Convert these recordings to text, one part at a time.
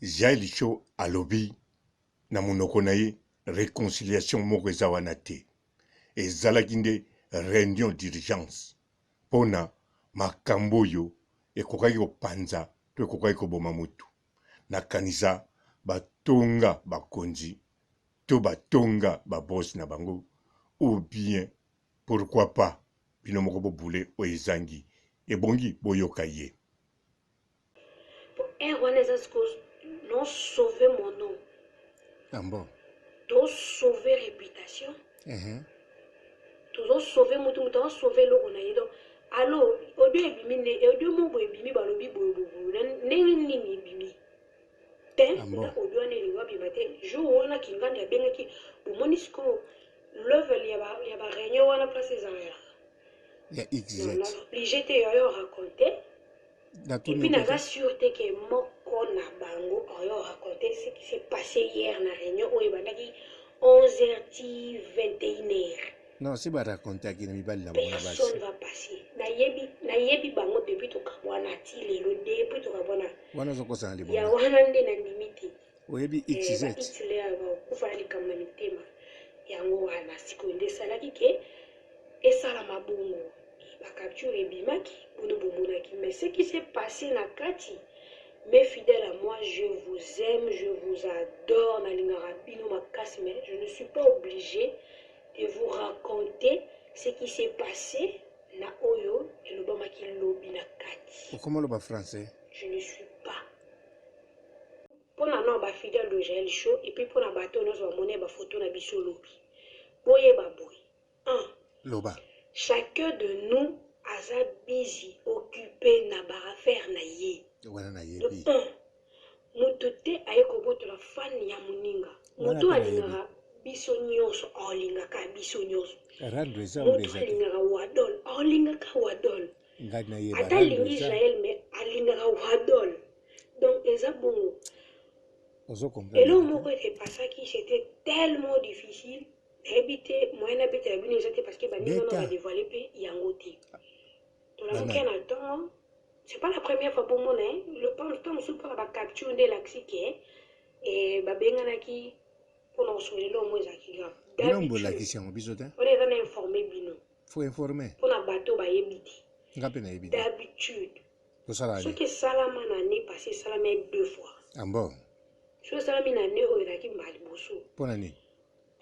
Jael Show alobi na monoko na ye reconciliation moko eza wana te. Ezalaki nde reunion d'urgence pona makambo oyo ekokaki kopanza to ekokaki koboma mutu. Nakanisa batonga bakonzi to batonga ba boss na bango ou bien pourquoi pas bino moko bo boule oyo ezangi ebongi boyoka ye. Po heure wana eza sikoyo no sauver mon nom. Ah bon? To sauver reputation. Uh -huh. Tozo sauver mutu mutu azo sauver eloko na ye donc allo audio ebimi nde audio moko boye ebimi balobi boye boye boye ndenge nini ebimi te Ah bon? eza audio wana elingi abima te jour wana kingandi abengaki bomoni sikoyo level ya ba ya ba réunion wana place ezalaka Ya non XZ. naza oblige te yoyo raconte Natuni Et puis yo naza te. sur te que moko na bango oyo raconter ce qui s'est passe hier na reunion oyo ebandaki 11 heures ti 21 heures. Non, si ba racontaki na mibali na bango na basi. Personne va passer. Nayebi nayebi bango depuis tokabwana ti lelo depuis tokabwana. Wana ozo kosa na Ya liboma. wana nde nandimi te. Oyebi Eh, XZ. ba Hitler bakokufa na likambo na mitema. Yango wana sikoyo nde esalaki ke esalama bongo. Ba capture ebimaki bino bomonaki mais ce qui s'est passe na kati mes fidèles à moi je vous aime je vous adore nalingaka bino makasi mais je ne suis pas oblige de vous raconter ce qui s'est passe na oyo elobamaki lobi na kati. Okoma oloba français? Je ne suis pas pona nao ba fidèles de Jael show et puis pona bato nionso bamoni ba photo na biso lobi boyeba boye Un. Loba. Chacun de nous aza busy occupe na ba affaires na ye. Wana De nayebi. un, mutu te aye kobotola fan ya muninga. Wana Mutu pe nayebi. alingaka biso nionso alingaka biso nionso. Rando eza ou Mutu eza te? alingaka Wadol alingaka Wadol. Ngai nayeba Ata rando alingi eza. Jael mais alingaka Wadol. Donc eza bongo. Ozo comprendre Eloko te? moko e passaki c'etait tellement difficile. Nayebi te moyen nabetela bino eza te parce que baninga nao ba Beta. devoiler pe yango te. Tolamuki Banani? na tongo, c'est pas la première fois bomona hein, le temps mosusu mpona ba capture nde elakisi ke eh, babenganaki mpona kosolola eloko moko ezalaki grave. Bino D'habitude bolakisi yango biso te. wana eza na informe bino Faut informer. mpona bato bayebi te. Nga pe nayebi te. D'habitude Tosalaka nini? soki esalama na année passée esalama deux fois. Ah bon? Soki esalami na année oyo ezalaki mbala liboso. Mpona nini?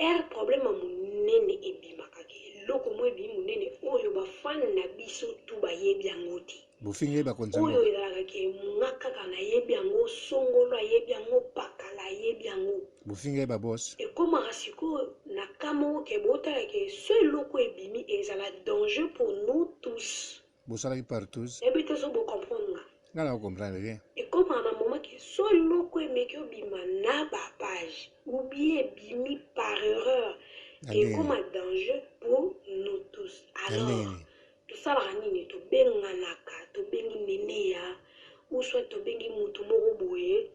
Heure problème ya munene ebimaka ke eloko moko ebimi munene oyo ba fan na biso tout bayebi yango te. Bofingi ye bakonzi ya Oyo mboka. ezalaka ke nga kaka nayebi yango, songolo ayebi yango, pakala ayebi yango. Bofingi ye ba boss. Ekomaka sikoyo na cas moko ke botala ke so eloko ebimi ezala danger pour nous tous. Bosalaki partouze. Nayebi te soki bo comprendre nga. Nga nako comprendre rien. Ekomaka na moment ke so eloko emeki obima na ba page ou bien ebimi par erreur Na ndenge ekoma nini? danger pour nous tous. Na ndenge Alors nini? tosalaka nini? Tobenganaka, tobengi neneya ou soit tobengi mutu moko boye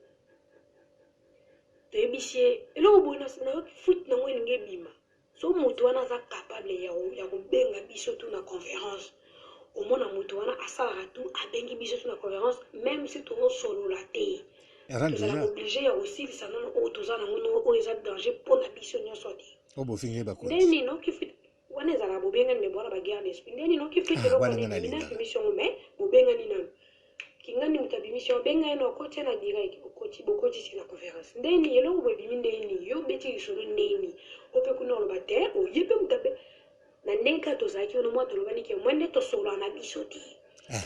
toyebisi ye eloko boye nayoki fuite nango elingi ebima. Soki mutu wana aza capable ya kobenga biso tout na conference, omona mutu wana asalaka tout abengi biso tout na conference meme si tozo solola te. Tozalaka oblige ya kosilisa nanu oyo toza nango oyo eza danger pona biso nionso te. Oyo bofingi ba konzi. Nde nini oki wana ezalaka bobengani mais bowana ba guerre d'esprit. Nde nini oki fuite eloko wana ebimi na bimisi yango mais bobengani nanu. Kingandi mutu abimisi yo benga ye na okoti ye na direct okoti bokotisi na conference nde nini eloko boye ebimi nde nini yo obeti lisolo nde nini oyo pe kuna oloba te oye pe mutu abe na ndenge kaka tozalaki wana mwa tolobani ke mwa nde tosolola na biso te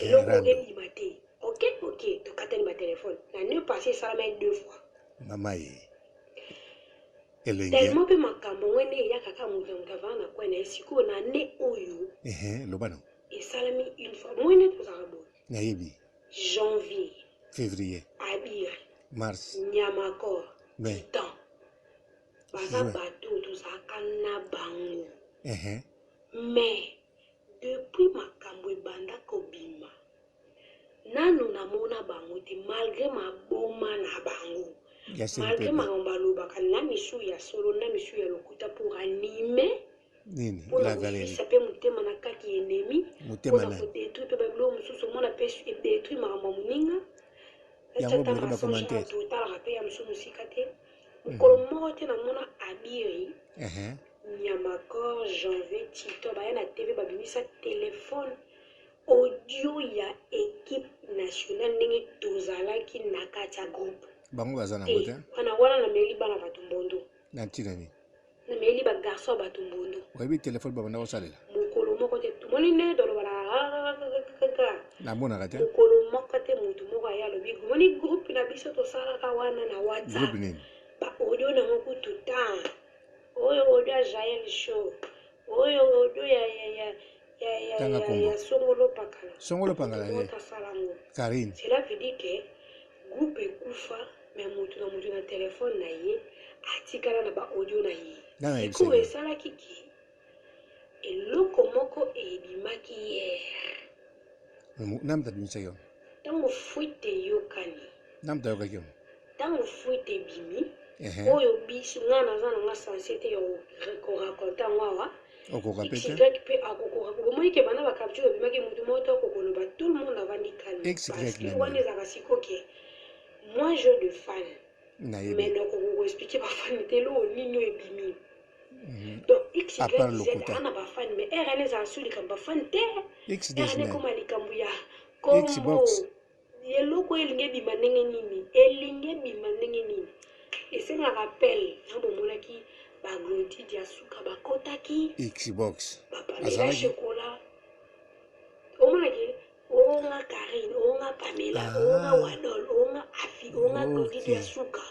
eloko oyo ebima te ok ok tokatani ba telefone na ne passé esalamaki deux fois mama ye elenge tellement pe makambo yango nde eyaka kaka moto na moto avanda na coin na ye sikoyo na année oyo loba no esalami une fois moi nde tozalaka boye Nayebi. Janvier. Février. Abir. Mars. Nyamakor. Mai. Titan. Baza Juin. bato oyo tozalaka na bango. Uh -huh. Mais depuis makambo ebanda kobima nanu namona bango te malgre maboma na bango malgre makambo balobaka na misu ya solo na misu ya lokuta pour animer Nini? Pona La galerie. kosukisa pe motema na kati ya ennemi, Motema pona nani? ko detruire pe ba biloko mosusu omona pe e detruire makambo ya moninga. Yango Ata bloquer ba mensonge commentaires. awa totalaka pe. mosusu mosika te. Mokolo moko te namona Abiri, Nyamakor, Janvier, Tito baya na TV babimisa telephone audio ya equipe nationale ndenge tozalaki na kati ya groupe. Bango baza nango te. Wana wana nameli bana bato mbondo. Na ntina nini? Nameli ba garçon ya bato mbondo. Oyebi telefone babanda kosalela? Mokolo moko te tomoni ndenge tolobalaka kaka. Namonaka te. Mokolo moko te moto moko aye alobi omoni groupe na biso tosalaka wana na WhatsApp. Groupe nini? Ba audio nango kutu temps. Oyo audio ya Jael Show. Oyo audio ya ya ya ya ya Tanga ya, kombo. ya Songolo Pakala. Songolo Pakala Moto ye. moko asala yango. Karine. Cela veut dire que groupe ekufa mais moto na moto na telefone na ye atikala na ba audio na ye. Nani ayebisaki Sikoyo yo? esalaki ke eloko moko ebimaki hier. Nani moto abimisaki yango? Ntango fuite eyokani. Nani moto ayokaki yango? Ntango fuite ebimi, oyo biso nga naza na nga sense te ya ko raconter yango awa. Okoka pe te. XY pe akokoka. Bomoni ke banda ba capture ebimaki mutu moko te akokoloba tout le monde avandi calme. XY Parce que nani? wana ezalaka sikoyo ke moi je de fan. Nayebi. Mais nakoka ko expliquer ba fan te eloko nini oyo ebimi. Donc XYZ À part lokuta. aza na ba fan mais RN ezala su likambo ba fan te. XD RN nani? ekoma likambo ya kombo. Xbox. Eloko oyo elingi ebima ndenge nini? Elingi ebima ndenge nini? Esengaka appel. Na bomonaki ba Glody Diasuka bakotaki. Xbox. Ba Pamela Azalaki. Shekola. Omonaki onga Karine, onga Pamela, Ah. onga Wadol, onga Afi, onga Glody Ok. Diasuka.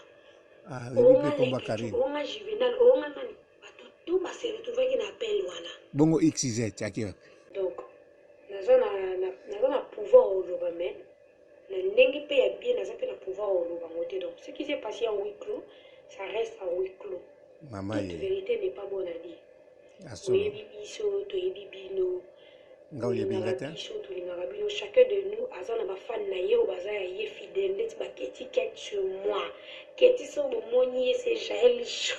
Ah, oyebi Onga mpe komba Leketchou, Karine. onga Juvenal, onga nani. Bato tout ba se retrouvaki na appel wana. Bongo XZ ake wapi? Donc naza na, na, naza na pouvoir oloba mais na ndenge pe ya bien naza pe na pouvoir oloba ngo te. Donc ce qui s'est passé en huis clos, ça reste en huis clos. Mama Toute ye. vérité n'est pas bonne à dire. Asolo. Boyebi biso, toyebi bino. Nga oyebi nga Bolingaka te. biso, tolingaka bino. Chacun de nous aza na ba fan na ye oyo baza ya ye fidèle ndeti ba Keti Kate sur moi. Keti so bomoni ye c'est Jael Show.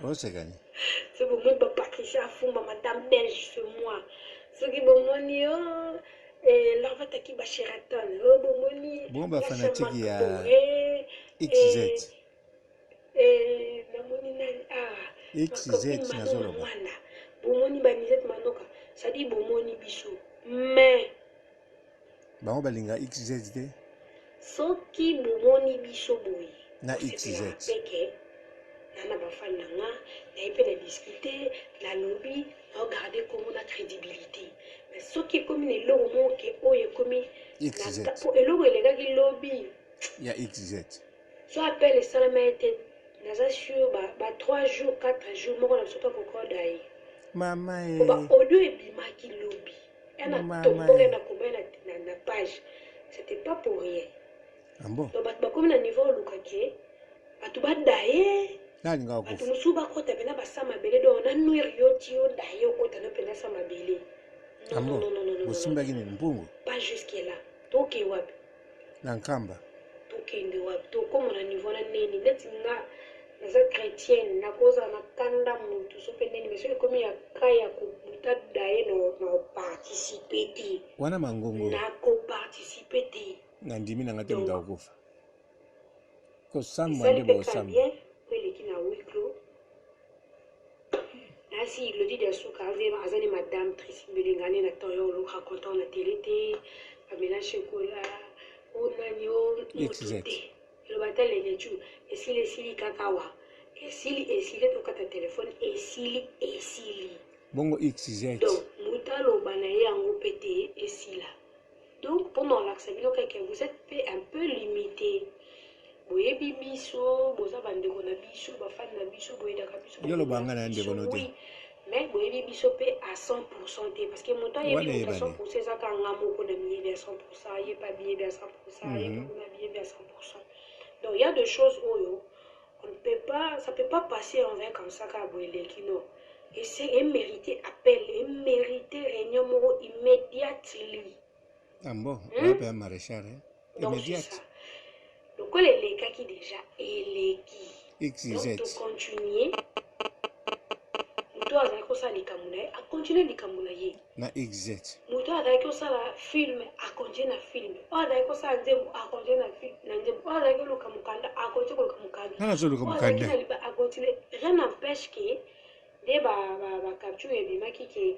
Osekani. Soki bomoni ba Patricia Afumba madame belge sur moi. Soki bomoni yo oh, eh, Larvataki ba Sheraton, oh bomoni Bon ba Yasha fanatique ya Makbore, XZ. eh, eh, namoni nani ah ma XZ copine Manon nazoloba. Mangwanda. Bomoni ba Nisette Manoka, c'est-à-dire bomoni biso. Mais Bango balinga XZ te. Soki bomoni biso boye Na bosepelaka XZ. pe ke na na ba fan na nga naye pe na discute nalobi nao garde kombo na credibilite mais soki ekomi na eloko moko ke oyo ekomi na XZ. po eloko elekaki lobi Ya XZ. So appel esalama ye te naza sur ba ba 3 jours 4 jours moko na biso to akokoda ye Mama po ba eh. audio ebimaki lobi ya na Mama tomboka eh. na koma na, na, na page c'était pas pour rien Ah bon? donc bato bakomi na niveau oluka ke bato badaye Nalinga bato kokufa. mosusu bakota mpena basa mabele donc na nuire yo ti yo daye okota no mpena sa mabele Ah non bon? non non non non non Bosimbaki nini? Mpungu? pas jusque là toke wapi Na Nkamba. Tokende wapi tokoma na niveau wana neni neti nga naza chretienne nakozala na kanda mutu so pe neni mais soki ekomi ya cas ya kobuta daye na participe te Wana mangongo. nako participe te Na ndimi na nga te moto donc akokufa. Kosambwa esali nde pe ka bokosambwa. bien po eleki na huis clos Nasi Glody Diasuka aza ne madame Tracy Mbelenga ane na temps ya olo raconte na tele te Pamela Shekola o nani o moto XZ. te eloba ata Leketchou esili esili kaka awa esili esili tokata telefone esili esili Bongo XZ. donc moto aloba na ye yango pe te esila Donc pona kolakisa bino kaka vous etes pe un peu limite boyebi biso boza ba ndeko na biso ba fan na biso boyedaka biso Yo loba nga bolingaka na biso ndeko no te. oui mais boyebi biso pe à 100% te parce que moto ayebi Wana moto à eyebani. 100% eza kaka nga moko na miyebi à 100% ye pe amiyebi à 100% ye pe kuna amiyebi à 100% donc il y a des choses oyo on ne peut pas ça peut pas passer en vain comme ça kaka boye eleki non ese emérite appel emérite réunion moko immediately Ah bon, wapi ya maréchal hein? Donc c'est Immédiate. ça. Lokola elekaki déjà eleki. XZ. Donc to continuer. Moto oyo azalaki kosala likambo na ye akontinue likambo na ye. Na XZ. Moto oyo azalaki kosala film akontinue na film. Oyo azalaki kosala nzembo akontinue na film na nzembo. Oyo azalaki koluka mokanda akontinue koluka mokanda. Nani azoluka Oyo azalaki mokanda? na liba akontinue. Rien n'empêche que nde ba ba ba capture ebimaki que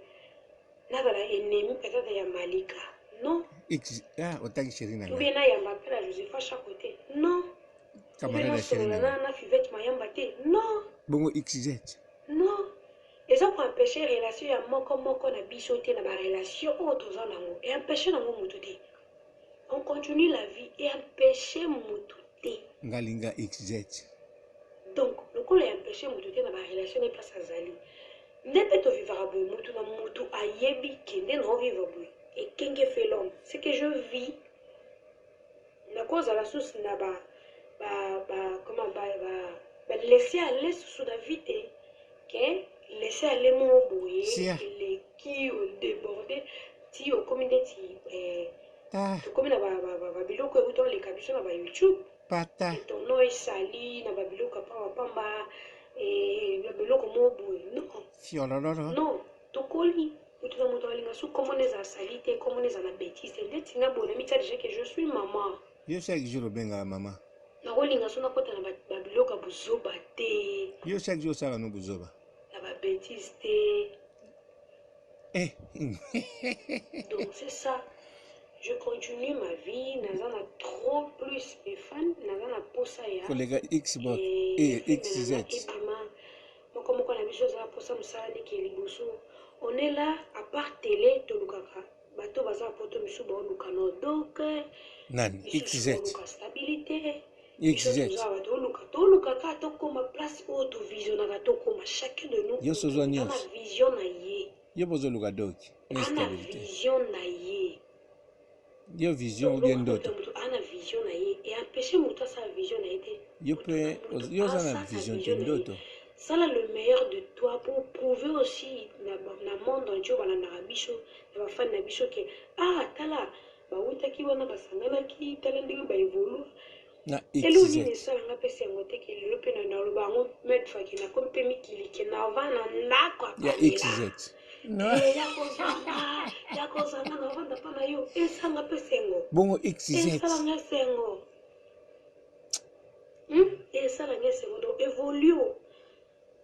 nazala ennemi peut-être ya Malika. Non. X ah otangi chérie na Ou nga. bien nayamba appel ya Josepha Chako te. Non. Ou bien Camarade ya chérie nasolola na nga. na na Fivette Mayamba te. Non. Bongo XZ. Non. Eza ko empecher relation ya moko moko na biso te na ba relation oyo toza nango. E empecher nango mutu te. On continue la vie. E empecher mutu te. Nga linga XZ. Donc lokola e empecher mutu te na ba relation ne place azali. Nde pe to vivaka boye mutu na mutu ayebi ke nde nao vivre boye. Ekenge fait l'homme. Ce que je vis Nakozala susu na ba ba ba comment ba ba ba laisser aller susu na vie te ke laisser aller moko boye Sia. eleki o deborde ti okomi ndeti eh, Ah, tokomi na ba, ba, ba, ba biloko euti oleka biso na ba YouTube pata. ke ton nom esali na ba biloko ya pamba pamba eh, na biloko moko boye non Fiolololo. non tokoli Mutu na mutu alinga su kombo na ezala salite kombo na ezala na betise te ndeti nga boye na mitia dejà que je suis maman. Yo chaque jour obengaka maman. Nako linga su nakota na ba biloko ya buzoba te. Yo chaque jour osala no buzoba. Na ba betise te. Eh. Donc c'est ça. Je continue ma vie, naza na trop plus mes fans, naza na posa ya koleka Xbox eh, eh, XZ. Ebima moko moko na biso aza na posa mosala neke liboso. On est là à part télé tolukaka bato baza na poto misusu baoluka no donc nani misusu XZ baoluka stabilité biso XZ toza awa toluka toluka kaka tokoma place oyo tovisionaka tokoma chacun de nous Yo sozwa aza na nyonso. vision na ye Yo bozoluka doki na ana stabilité. vision na ye Yo vision ou bien ndoto. moto ana vision na ye e empêche moto asala vision na ye te Yo pe yo oza na vision te ndoto. Sala le meilleur de toi pour prouver aussi na, na monde entier balandaka biso na bafani na biso ke ah tala bawutaki wana basanganaki tala ndenge baevolua Na Eloko nini XZ. esala nga pesi yango te ke lelo pe na naloba yango maintes fois ke nakomi pe mikili ke nava na ndako ya Ya Pamela. XZ. Eh, ya kozanga ya kozanga navanda pa na yo esala nga pe esengo. Bongo XZ. Esala nga esengo. Hmm? Esala nga esengo donc evolue.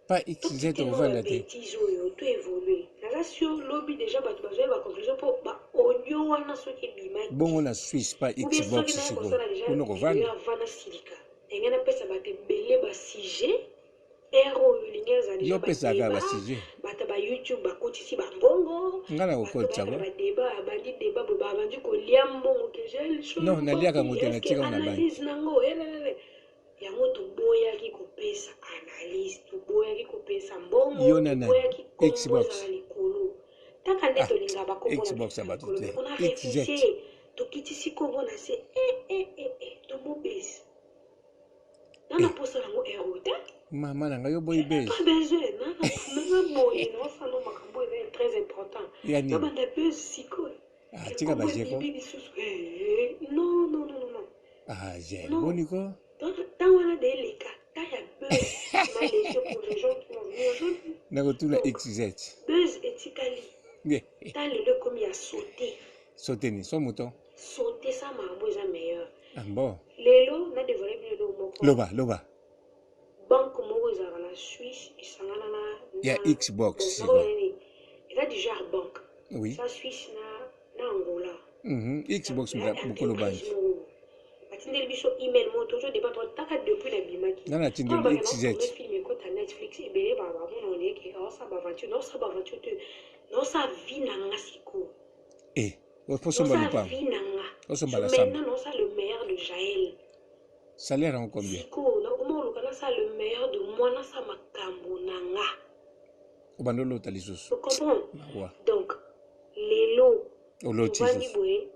Pa XZ okovanda te. Bêtise oyo to evolue. Naza sur lobi déjà bato bazoyeba conclusion po ba audio wana soki ebimaki. Bongo na Suisse pa Ou bien Xbox soki naye sikoyo. kosala déjà Kuna video okovanda. avant nasilika. Ndenge napesa bato ebele ba sujet heure oyo elingi ezala Yo déjà ba opesaka ba débat sujet. bato ba YouTube bakotisi ba mbongo. Nga na Bato kokotisa bayaka na ko. ba débat abandi débat boye babandi kolia mbongo ke Jael show Non, naliaka yango te est-ce que natika yango na banki. analyse nango elelele. Yango toboyaki kopesa analyse, toboyaki kopesa mbongo, Yo na nani? toboyaki kombo Xbox. ezala likolo. Taka nde Ah, tolingaka ba kombo na Xbox biso ya bato likolo, te. mais on a XZ. refusé. Tokitisi kombo na se, eh eh eh eh, tobobesi. Nana Eh. posa nango euro te. Mama na ngai yo boyi buzz. Pas besoin, nana nana boye, naosala makambo eza très important. Ya nini? Nabanda buzz sikoyo. Ah, tika Kombo ba jeko. ebimi lisusu. Eh, eh, non non non non non. Ah, Jael, Non. boni ko? Tant wana de eleka, tant ya buzz m'a laissé pour les gens qui m'ont vu aujourd'hui. Nakotuna Donc, XZ. Buzz etikali. Tant lelo ekomi ya sauter. Sauter ni, so mouton. Sauter ça makambo eza meilleur. Ah bon. Lelo na dévoiler bino eloko moko. Loba, loba. Banque moko ezalaka na Suisse esangana na Ya na Xbox bon, sikoyo. nakoloba nini? Eza du genre banque. Oui. Eza Suisse na na Angola. Mm -hmm. Xbox mokolo banki. Batindeli biso email moko tozo dépendre taka depuis na bimaki. Nana atindeli XZ. Film ekota Netflix ebele ba ba mona on est que aosa ba aventure, naosa ba aventure te. Naosa vie na nga sikoyo. Eh, osomba Naosa lupango. vie na nga. Osomba la samba. Maintenant naosa le meilleur de Jaël. Salaire en combien? Sikoyo nakoma koluka nasala le meilleur de moi, nasala makambo na nga. Obanda olota lisusu. Tu comprends? Mawa. Donc lelo Oloti tovandi lisusu. boye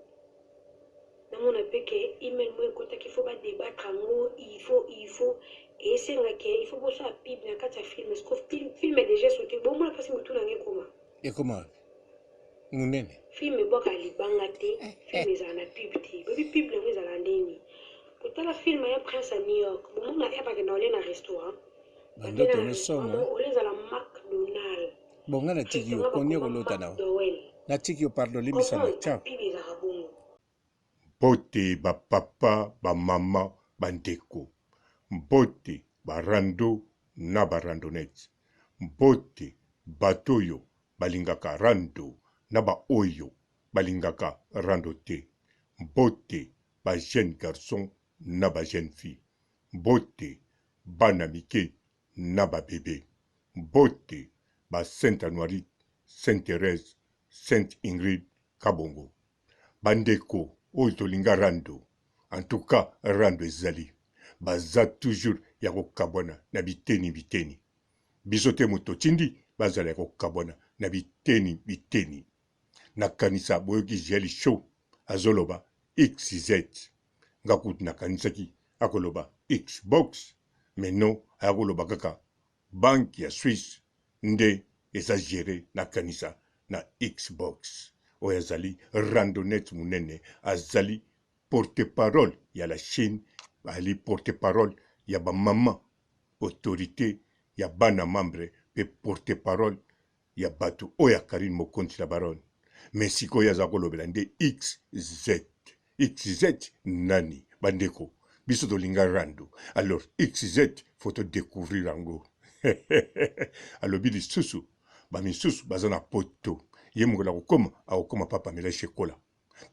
namona pe ke email moko ekotaki il faut ba débattre yango, il faut il faut esenga ke il faut bosala pub na kati ya film, parce que film, film déjà sote bomona mpasi motu na nga ekoma. Ekoma wapi? Munene. Film ebwaka libanga te, film ezala na pub te. Boyebi pub nango ezala ndenge nini? Kotala film ya Prince ya New York, bomona ya bakenda kolia na restaurant. Bandoto Bakenda na no restaurant somo. moko, oyo ezala McDonald. Bon nga natiki yo Restaurant konie bakoma kolota na yo. McDowell. Natiki yo pardon limbisa nga. Comprendre Ciao. ba pub ezalaka bongo. Mbote ba papa, ba mama, ba ndeko. Mbote ba rando na ba randonnettes. Mbote bato oyo balingaka rando na ba oyo balingaka rando te. Mbote ba jeunes garçons na ba jeunes filles. Mbote bana mike na ba bebe. Mbote ba Sainte Anuarite, Sainte Therèse, Sainte Ingrid Kabongo. Ba ndeko oyo tolinga rando en tout cas rando ezali baza toujours ya kokabwana na biteni biteni biso te moto totindi bazala ya kokabwana na biteni biteni nakanisa boyoki Jael show azoloba XZ nga kutu nakanisaki akoloba Xbox mais non aya koloba kaka Banque ya Suisse nde eza gerer na kanisa na Xbox. Oyo azali randonnette munene, azali porte parole ya la Chine, azali porte parole ya ba maman autorite ya bana membre pe porte parole ya batu oyo ya Carine Mokonzi la baronne. Mais sikoyo aza kolobela nde XZ. XZ nani? Ba ndeko biso tolinga rando alors XZ faut to decouvrir yango. Alobi lisusu ba misusu baza na poto ye mokolo akokoma akokoma pa Pamela Shekola.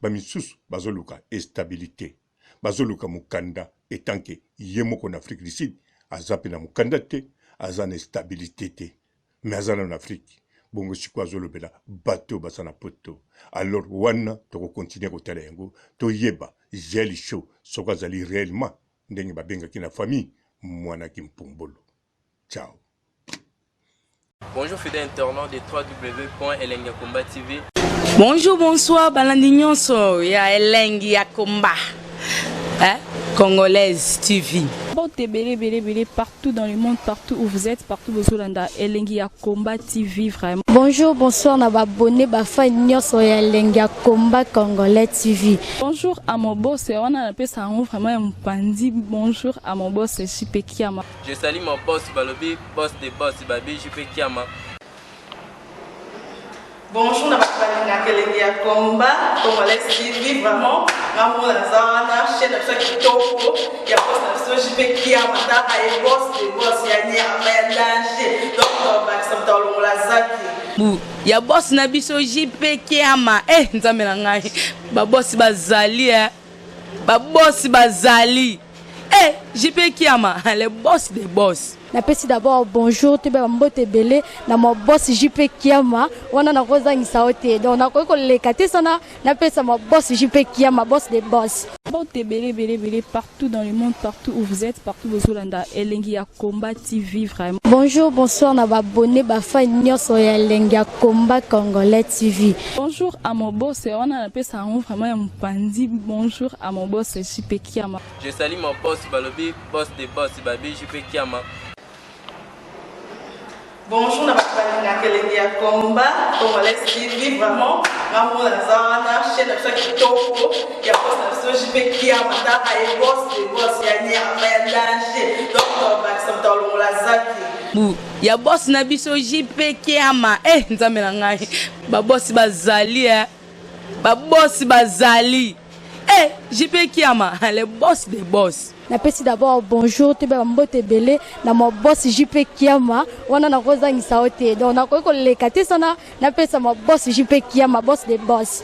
Ba misusu bazoluka estabilite bazoluka mukanda etant que ye moko na Afrique du Sud aza pe na mukanda te aza na estabilite te mais aza nano na Afrique bongo sikoyo azolobela bato oyo baza na poto alors wana toko continuer kotala yango toyeba Jael show soki azali reellement ndenge babengaki na famille mwana kimpumbulu ciao. Bonjour fidèle internaute de www.elengiyakomba.tv. Bonjour, bonsoir, balandi nyonso ya elengi ya komba. Hein? Congolaise TV. Mbote ebele ebele ebele partout dans le monde partout où vous êtes partout bozolanda elengi ya combat TV vraiment. Bonjour bonsoir na ba abonne ba fan nionso ya elengi ya combat congolais TV. Bonjour à mon boss wana napesa yango vraiment ya mopanzi bonjour à mon boss JP Kiama. Je salue mon boss balobi boss de boss babi JP Kiama. Bonjour na bato balingaka elengi ya combat congolais TV vraiment nga moko naza wana chaîne na biso ya kitoko ya boss na biso JP Kiama taka ye boss de boss ya nyama ya danger donc tobakisa moto alongola zaki Bu ya boss na biso JP Kiama eh nzambe na ngai ba boss bazali eh ba boss bazali eh JP Kiama le boss de boss. Napesi d'abord bonjour toyeba ba mbote ebele na mon boss JP Kiama wana nakozangisa yo te donc nakoki koleka te sana napesa mon boss JP Kiama boss de boss. Mbote ebele ebele ebele partout dans le monde partout où vous êtes partout bozolanda elengi ya combat TV vraiment. Bonjour bonsoir na ba abonne ba fan nionso ya elengi ya combat congolais TV. Bonjour à mon boss wana napesa yango vraiment ya mopanzi bonjour à mon boss JP Kiama. Je salue mon boss balobi boss de boss babi JP Kiama. Bonjour na bato balingaka elengi ya combat congolais TV vraiment nga moko naza wana chaîne na biso ya kitoko ya boss na biso JP Kiama taka ye boss de boss ya nyama ya danger donc tobakisa moto alongola zaki Bu ya boss na biso JP Kiama eh nzambe na ngai ba boss bazali eh ba boss bazali Eh JP Kiama le boss des boss. Napesi d'abord bonjour toyeba ba mbote ebele na mon boss JP Kiama wana nakozangisa yo te donc nakoki koleka te sana napesa mon boss JP Kiama boss des boss.